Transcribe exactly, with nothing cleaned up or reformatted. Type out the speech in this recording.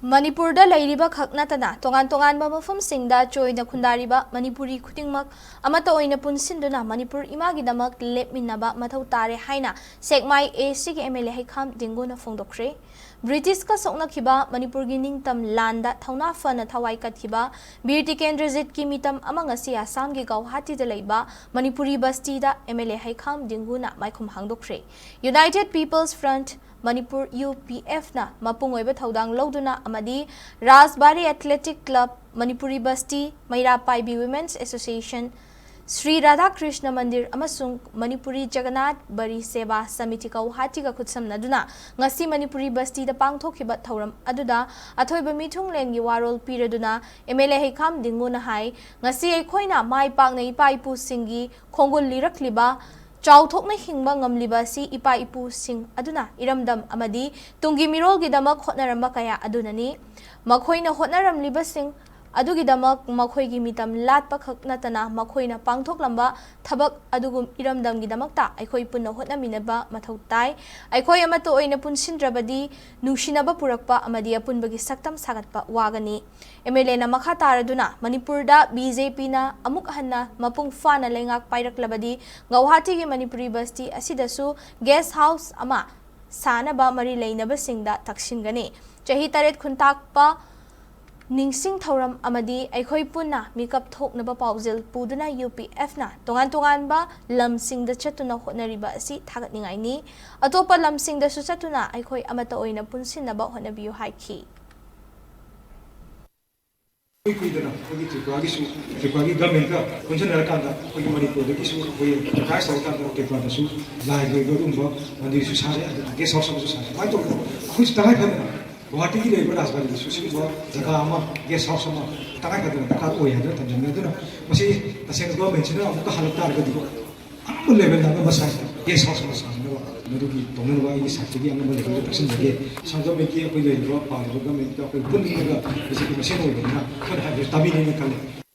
ꯃꯅꯤꯄꯨꯔꯗ ꯂꯩꯔꯤꯕ ꯈꯛ ꯅꯠꯇꯅ ꯇꯣꯉꯥꯟ ꯇꯣꯉꯥꯟꯕ ꯃꯐꯝꯁꯤꯡꯗ ꯆꯣꯏꯅ ꯈꯨꯟꯗꯥꯔꯤꯕ ꯃꯅꯤꯄꯨꯔꯤ ꯈꯨꯗꯤꯡꯃꯛ ꯑꯃꯠꯇ ꯑꯣꯏꯅ ꯄꯨꯟꯁꯤꯟꯗꯨꯅ ꯃꯅꯤꯄꯨꯔ ꯏꯃꯥꯒꯤꯗꯃꯛ ꯂꯦꯞꯃꯤꯟꯅꯕ ꯃꯊꯧ ꯇꯥꯔꯦ ꯍꯥꯏꯅ ꯁꯦꯛꯃꯥꯏ ꯑꯦ ꯁꯤꯒꯤ ꯑꯦꯝ ꯑꯦꯜ ꯑꯦ ꯍꯩꯈꯥꯝ ꯗꯤꯡꯒꯨꯅ ꯐꯣꯡꯗꯣꯛꯈ꯭ꯔꯦ꯫ ꯕ꯭ꯔꯤꯇꯤꯁꯀ ꯁꯣꯛꯅꯈꯤꯕ ꯃꯅꯤꯄꯨꯔꯒꯤ ꯅꯤꯡꯇꯝ ꯂꯥꯟꯗ ꯊꯧꯅꯥ ꯐꯅ ꯊꯋꯥꯏ ꯀꯠꯈꯤꯕ ꯕꯤꯔ ꯇꯤꯀꯦꯟꯗ꯭ꯔꯖꯤꯠꯀꯤ ꯃꯤꯇꯝ ꯑꯃ ꯉꯁꯤ ꯑꯁꯥꯝꯒꯤ ꯒꯧꯍꯥꯇꯤꯗ ꯂꯩꯕ ꯃꯅꯤꯄꯨꯔꯤ ꯕꯁꯇꯤꯗ ꯑꯦꯝ ꯑꯦꯜ ꯑꯦ ꯍꯩꯈꯥꯝ ꯗꯤꯡꯒꯨꯅ ꯃꯥꯏꯈꯨꯝ ꯍꯥꯡꯗꯣꯛꯈ꯭ꯔꯦ꯫ United peoples front Manipur, U P ꯑꯦꯐꯅ ꯃꯄꯨꯡ ꯑꯣꯏꯕ ꯊꯧꯗꯥꯡ ꯂꯧꯗꯨꯅ ꯑꯃꯗꯤ Rajbari athletic club, Manipuri Basti, Meira Paibi women's association, Shri Radhakrishna Mandir ꯑꯃꯁꯨꯡ ꯃꯅꯤꯄꯨꯔꯤ ꯖꯒꯟꯅꯥꯊ ꯕꯔꯤ ꯁꯦꯕꯥ ꯁꯃꯤꯇꯤ ꯒꯧꯍꯥꯇꯤꯒ ꯈꯨꯠꯁꯝꯅꯗꯨꯅ ꯉꯁꯤ ꯃꯅꯤꯄꯨꯔꯤ ꯕꯁꯇꯤꯗ ꯄꯥꯡꯊꯣꯛꯈꯤꯕ ꯊꯧꯔꯝ ꯑꯗꯨꯗ ꯑꯊꯣꯏꯕ ꯃꯤꯊꯨꯡꯂꯦꯟꯒꯤ ꯋꯥꯔꯣꯜ ꯄꯤꯔꯗꯨꯅ ꯑꯦꯝ ꯑꯦꯜ ꯑꯦ ꯍꯩꯈꯥꯝ ꯗꯤꯡꯒꯨꯅ ꯍꯥꯏ, ꯉꯁꯤ ꯑꯩꯈꯣꯏꯅ ꯃꯥꯏ ꯄꯥꯛꯅ ꯏꯄꯥ ꯏꯄꯨꯁꯤꯡꯒꯤ ꯈꯣꯡꯒꯨꯜ ꯂꯤꯔꯛꯂꯤꯕ, ꯆꯥꯎꯊꯣꯛꯅ ꯍꯤꯡꯕ ꯉꯝꯂꯤꯕ ꯑꯁꯤ ꯏꯄꯥ ꯏꯄꯨꯁꯤꯡ ꯑꯗꯨꯅ ꯏꯔꯝꯗꯝ ꯑꯃꯗꯤ ꯇꯨꯡꯒꯤ ꯃꯤꯔꯣꯜꯒꯤꯗꯃꯛ ꯍꯣꯠꯅꯔꯝꯕ ꯀꯌꯥ ꯑꯗꯨꯅꯅꯤ꯫ ꯃꯈꯣꯏꯅ ꯍꯣꯠꯅꯔꯝꯂꯤꯕꯁꯤꯡ ꯑꯗꯨꯒꯤꯗꯃꯛ ꯃꯈꯣꯏꯒꯤ ꯃꯤꯇꯝ ꯂꯥꯠꯄ ꯈꯛ ꯅꯠꯇꯅ ꯃꯈꯣꯏꯅ ꯄꯥꯡꯊꯣꯛꯂꯝꯕ ꯊꯕꯛ ꯑꯗꯨꯒꯨꯝ ꯏꯔꯝꯗꯝꯒꯤꯗꯃꯛꯇ ꯑꯩꯈꯣꯏ ꯄꯨꯟꯅ ꯍꯣꯠꯅꯃꯤꯟꯅꯕ ꯃꯊꯧ ꯇꯥꯏ꯫ ꯑꯩꯈꯣꯏ ꯑꯃꯠꯇ ꯑꯣꯏꯅ ꯄꯨꯟꯁꯤꯟꯗ꯭ꯔꯕꯗꯤ ꯅꯨꯡꯁꯤꯅꯕ ꯄꯨꯔꯛꯄ ꯑꯃꯗꯤ ꯑꯄꯨꯟꯕꯒꯤ ꯁꯛꯇꯝ ꯁꯥꯒꯠꯄ ꯋꯥꯒꯅꯤ꯫ ꯑꯦꯝ ꯑꯦꯜ ꯑꯦꯅ ꯃꯈꯥ ꯇꯥꯔꯗꯨꯅ ꯃꯅꯤꯄꯨꯔꯗ ꯕꯤ ꯖꯦ ꯄꯤꯅ ꯑꯃꯨꯛ ꯍꯟꯅ ꯃꯄꯨꯡ ꯐꯥꯅ ꯂꯩꯉꯥꯛ ꯄꯥꯏꯔꯛꯂꯕꯗꯤ ꯒꯧꯍꯥꯇꯤꯒꯤ ꯃꯅꯤꯄꯨꯔꯤ ꯕꯁꯇꯤ ꯑꯁꯤꯗꯁꯨ ꯒꯦꯁ ꯍꯥꯎꯁ ꯑꯃ ꯁꯥꯅꯕ ꯃꯔꯤ ꯂꯩꯅꯕꯁꯤꯡꯗ ꯇꯛꯁꯤꯟꯒꯅꯤ꯫ ꯆꯍꯤ ꯇꯔꯦꯠ ꯈꯨꯟꯇꯥꯛꯄ ꯅꯤꯡꯁꯤꯡ ꯊꯧꯔꯝ ꯑꯃꯗꯤ ꯑꯩꯈꯣꯏ ꯄꯨꯟꯅ ꯃꯤꯀꯞ ꯊꯣꯛꯅꯕ ꯄꯥꯎꯖꯦꯜ ꯄꯨꯗꯨꯅ ꯌꯨ ꯄꯤ ꯑꯦꯐꯅ ꯇꯣꯉꯥꯟ ꯇꯣꯉꯥꯟꯕ ꯂꯝꯁꯤꯡꯗ ꯆꯠꯇꯨꯅ ꯍꯣꯠꯅꯔꯤꯕ ꯑꯁꯤ ꯊꯥꯒꯠꯅꯤꯡꯉꯥꯏꯅꯤ꯫ ꯑꯇꯣꯞꯄ ꯂꯝꯁꯤꯡꯗꯁꯨ ꯆꯠꯇꯨꯅ ꯑꯩꯈꯣꯏ ꯑꯃꯠꯇ ꯑꯣꯏꯅ ꯄꯨꯟꯁꯤꯟꯅꯕ ꯍꯣꯠꯅꯕꯤꯌꯨ ꯍꯥꯏꯈꯤ꯫ ꯀꯨꯏ ꯀꯨꯏꯗꯅ ꯑꯩꯈꯣꯏꯒꯤ ꯇ꯭ꯔꯤꯄꯨꯔꯥꯒꯤꯁꯨ, ꯇ꯭ꯔꯤꯄꯨꯔꯥꯒꯤ ꯒꯃꯦꯟꯒ ꯄꯨꯟꯁꯤꯟꯅꯔꯀꯥꯟꯗ ꯑꯩꯈꯣꯏꯒꯤ ꯃꯅꯤꯄꯨꯔꯗꯒꯤꯁꯨ ꯑꯩꯈꯣꯏ ꯑꯦꯟꯇꯔꯄ꯭ꯔꯥꯏꯁ ꯇꯧꯔꯀꯥꯟꯗ ꯇ꯭ꯔꯤꯄꯨꯔꯥꯗꯁꯨ ꯂꯥꯏꯒꯤ ꯑꯣꯏꯕ ꯑꯗꯨꯒꯨꯝꯕ ꯃꯟꯗꯤꯔꯁꯨ ꯁꯥꯔꯦ, ꯑꯗꯨꯅ ꯒꯦꯁ ꯍꯥꯎꯁ ꯑꯃꯁꯨ ꯁꯥꯔꯦ꯫ ꯀꯃꯥꯏꯅ ꯇꯧꯕꯅꯣ? ꯑꯩꯈꯣꯏꯁꯨ ꯇꯉꯥꯏ ꯐꯗꯅ ꯒꯨꯋꯥꯍꯥꯇꯤꯒꯤ ꯂꯩꯔꯤꯕ ꯔꯥꯖꯕꯥꯔꯤꯗꯁꯨ ꯁꯤꯒꯨꯝꯕ ꯖꯒꯥ ꯑꯃ, ꯒꯦꯁ ꯍꯥꯎꯁ ꯑꯃ ꯇꯉꯥꯏ ꯐꯗꯅ ꯗꯔꯀꯥꯔ ꯑꯣꯏ ꯍꯥꯏꯗꯅ ꯊꯝꯖꯅꯤꯡꯉꯤ꯫ ꯑꯗꯨꯅ ꯃꯁꯤ ꯇꯁꯦꯡꯅ ꯒꯣꯔꯃꯦꯟꯁꯤꯅ ꯑꯃꯨꯛꯀ ꯍꯜꯂꯛ ꯇꯥꯔꯒꯗꯤ ꯑꯉꯝꯕ ꯂꯦꯚꯦꯜꯗ ꯑꯉꯝꯕ ꯁꯥꯏꯖꯇ ꯒꯦꯁ ꯍꯥꯎꯁ ꯑꯃ ꯁꯥꯅꯅꯕ ꯃꯗꯨꯒꯤ ꯇꯧꯅꯅꯕ ꯑꯩꯒꯤ ꯁꯥꯏꯠꯇꯒꯤ ꯑꯉꯝꯕ ꯂꯦꯚꯦꯜꯗ ꯇꯛꯁꯤꯟꯖꯒꯦ꯫ ꯑꯁꯥꯝ ꯒꯃꯦꯟꯒꯤ ꯑꯩꯈꯣꯏ ꯂꯩꯔꯤꯕ ꯄꯥꯜꯂꯤꯕ ꯒꯃꯦꯟꯒ ꯑꯩꯈꯣꯏ ꯄꯨꯟꯅꯤꯡꯉꯒ ꯃꯁꯤꯒꯤ ꯃꯁꯦꯟ ꯑꯣꯏꯕꯅꯤꯅ ꯑꯩꯈꯣꯏꯅ ꯍꯥꯏꯕꯁꯤ ꯇꯥꯕꯤꯅꯤꯅ ꯈꯜꯂꯤ꯫